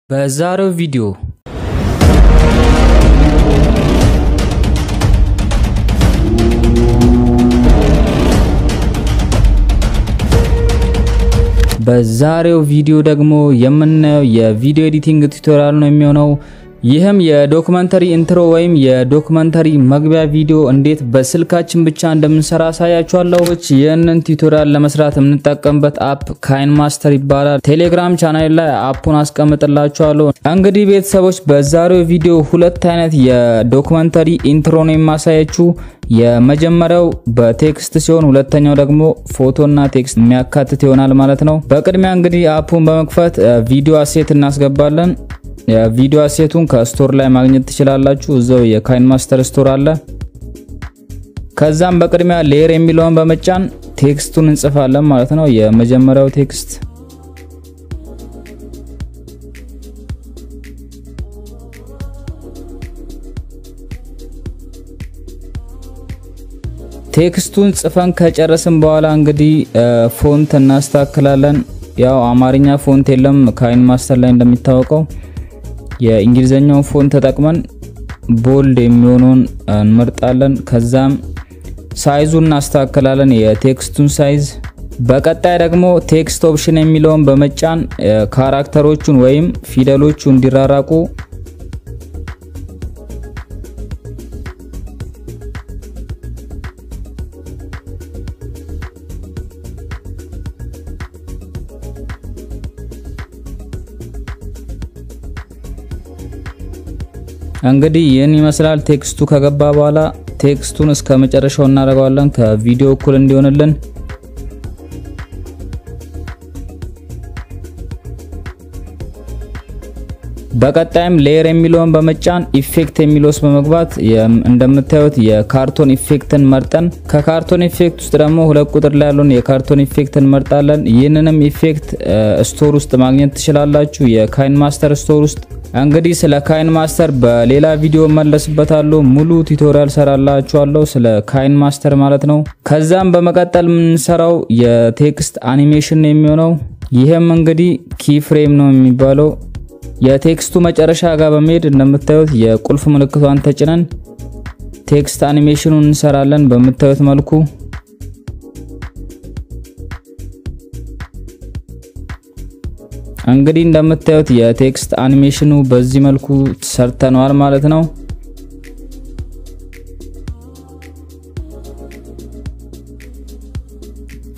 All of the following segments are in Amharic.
በዛሬው ቪዲዮ በዛሬው ቪዲዮ ደግሞ የምናየው የ video editing tutorial ነው የሚሆነው። ይህም የ documentary intro ወይም የ documentary መግቢያ ቪዲዮ እንዴት በስልካችን ብቻ እንደምንሰራ አሳያችኋለሁ። ይህንን tutorial ለመስራት የምንጠቀምበት app KineMaster ይባላል። ቴሌግራም ቻናል ላይ app ኡን አስቀምጥላችኋለሁ። እንግዲህ ቤተሰቦች በዛሬው ቪዲዮ ሁለት አይነት የ documentary intro ነው የማሳያችሁ። የመጀመሪያው በ text ሲሆን ሁለተኛው ደግሞ ፎቶና text የሚያካትት ይሆናል ማለት ነው። በቅድሚያ እንግዲህ app ኡን በመክፈት video asset እናስገባለን። የ video asset ኡን ከ store ላይ ማግኘት ትችላላችሁ። እዛው የ KineMaster store አለ። ከዛም በቅድሚያ layer የሚለውን በመጫን text ኡን እንጽፋለን ማለት ነው። የመጀመሪያው text text ኡን ጽፈን ከጨረስን በኋላ እንግዲህ font እናስተካክላለን። ያው አማርኛ font የለም KineMaster ላይ እንደሚታወቀው የእንግሊዘኛውን font ተጠቅመን bold የሚሆነውን እንመርጣለን። ከዛም size ኡን እናስተካክላለን፣ የ text ኡን size። በቀጣይ ደግሞ text option የሚለውን በመጫን character ኦቹን ወይም ፊደሎቹ እንዲራራቁ እንግዲህ ይህን ይመስላል። text ኡ ከገባ በኋላ text ኡን እስከ መጨረሻው እናደርገዋለን ከቪዲዮ እኩል እንዲሆንልን። በቀጣይም layer የሚለውን በመጫን effect የሚለው ውስጥ በመግባት እንደምታዩት የ cartoon effect ን መርጠን ከ cartoon effect ውስጥ ደግሞ 2 ቁጥር ላይ ያለውን የ cartoon effect ን መርጣለን። ይህንንም effect store ውስጥ ማግኘት ትችላላችሁ፣ የ KineMaster store ውስጥ። እንግዲህ ስለ KineMaster በሌላ ቪዲዮ መለስበታለሁ። ሙሉ tutorial ሰራላችኋለሁ ስለ KineMaster ማለት ነው። ከዛም በመቀጠል የምንሰራው የ text animation ነው የሚሆነው። ይህም እንግዲህ key frame ነው የሚባለው። የ text ኡ መጨረሻ ጋር በመሄድ እንደምታዩት የቁልፍ ምልክቷን ተጭነን text animation ኡን እንሰራለን በምታዩት መልኩ። እንግዲህ እንደምታዩት የ text animation ኡ በዚህ መልኩ ሰርተነዋል ማለት ነው።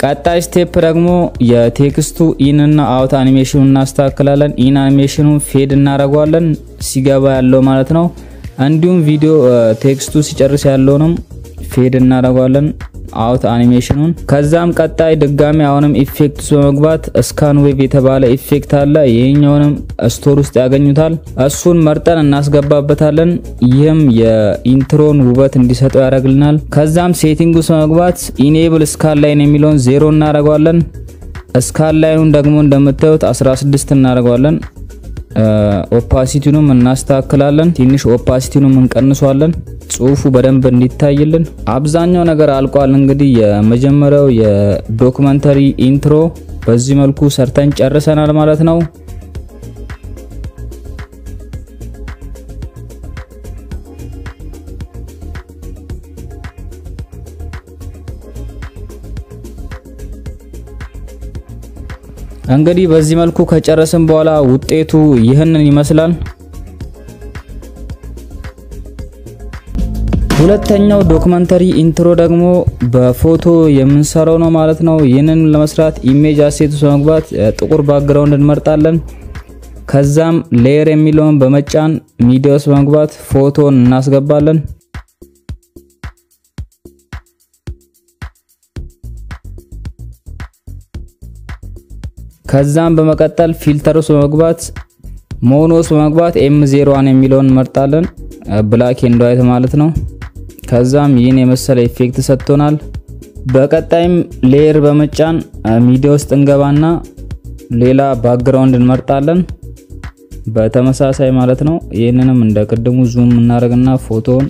ቀጣይ step ደግሞ የ text ኡ in እና out animation ኡን እናስተካክላለን። in animation ኡን fade እናደርገዋለን ሲገባ ያለው ማለት ነው። እንዲሁም ቪዲዮ text ኡ ሲጨርስ ያለውንም fade እናደርገዋለን out animation ኡን። ከዛም ቀጣይ ድጋሚ አሁንም effect ውስጥ በመግባት scan wave የተባለ effect አለ። ይሄኛውንም store ውስጥ ያገኙታል። እሱን መርጠን እናስገባበታለን። ይህም የ intro ን ውበት እንዲሰጠው ያደርግልናል። ከዛም setting ውስጥ በመግባት enable scan line የሚለውን 0 እናደርገዋለን። scan line ኡን ደግሞ እንደምታዩት 16 እናደርገዋለን። opacity ውንም እናስተካክላለን። ትንሽ opacity ውንም እንቀንሷለን ጽሁፉ በደንብ እንዲታይልን። አብዛኛው ነገር አልቋል። እንግዲህ የመጀመሪያው የ documentary intro በዚህ መልኩ ሰርተን ጨርሰናል ማለት ነው። እንግዲህ በዚህ መልኩ ከጨረስን በኋላ ውጤቱ ይህንን ይመስላል። ሁለተኛው documentary intro ደግሞ በፎቶ የምንሰራው ነው ማለት ነው። ይህንን ለመስራት image asset ውስጥ በመግባት ጥቁር background እንመርጣለን። ከዛም layer የሚለውን በመጫን ሚዲያ ውስጥ በመግባት ፎቶን እናስገባለን። ከዛም በመቀጠል filter ውስጥ በመግባት mono ውስጥ በመግባት M01 የሚለውን እንመርጣለን፣ black and white ማለት ነው። ከዛም ይህን የመሰለ effect ሰጥቶናል። በቀጣይም layer በመጫን ሚዲያ ውስጥ እንገባና ሌላ background እንመርጣለን በተመሳሳይ ማለት ነው። ይህንንም እንደ ቅድሙ zoom እናደርግና ፎቶውን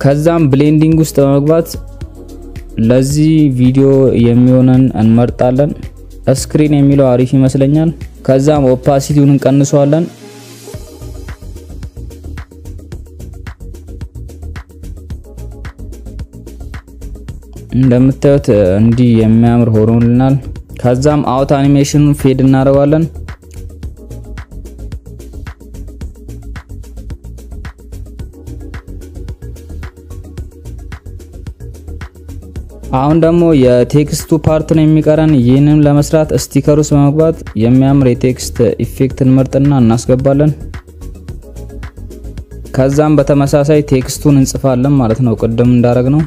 ከዛም blending ውስጥ በመግባት ለዚህ ቪዲዮ የሚሆነን እንመርጣለን። Screen የሚለው አሪፍ ይመስለኛል። ከዛም opacity ውን እንቀንሰዋለን። እንደምታዩት እንዲህ የሚያምር ሆኖልናል። ከዛም out animation ኑን fade እናደርገዋለን። አሁን ደግሞ የ text ኡ part ነው የሚቀረን። ይህንን ለመስራት sticker ውስጥ በመግባት የሚያምር የ text effect እንመርጥና እናስገባለን። ከዛም በተመሳሳይ text ኡን እንጽፋለን ማለት ነው ቅድም እንዳደረግነው።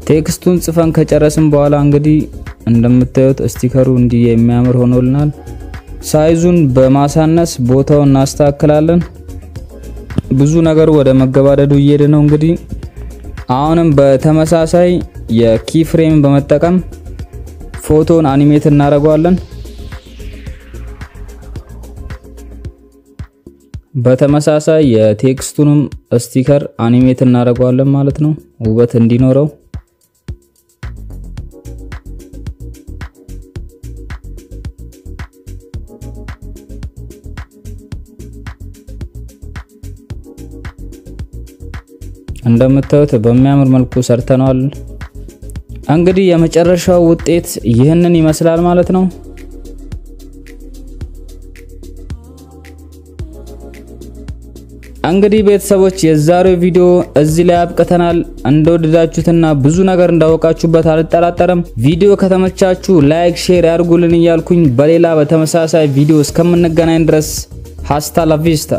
Text ኡን ጽፈን ከጨረስን በኋላ እንግዲህ እንደምታዩት sticker ኡ እንዲህ የሚያምር ሆኖልናል። Size ኡን በማሳነስ ቦታውን እናስተካክላለን። ብዙ ነገር ወደ መገባደዱ እየሄደ ነው። እንግዲህ አሁንም በተመሳሳይ የ key frame በመጠቀም ፎቶን animate እናደርገዋለን። በተመሳሳይ የ text ኡንም sticker animate እናደርገዋለን ማለት ነው ውበት እንዲኖረው። እንደምታዩት በሚያምር መልኩ ሰርተናል። እንግዲህ የመጨረሻው ውጤት ይህንን ይመስላል ማለት ነው። እንግዲህ ቤተሰቦች የዛሬው ቪዲዮ እዚህ ላይ አብቅተናል። እንደወደዳችሁትና ብዙ ነገር እንዳወቃችሁበት አልጠራጠርም። ቪዲዮ ከተመቻችሁ like፣ share ያድርጉልን እያልኩኝ በሌላ በተመሳሳይ ቪዲዮ እስከምንገናኝ ድረስ hasta la vista።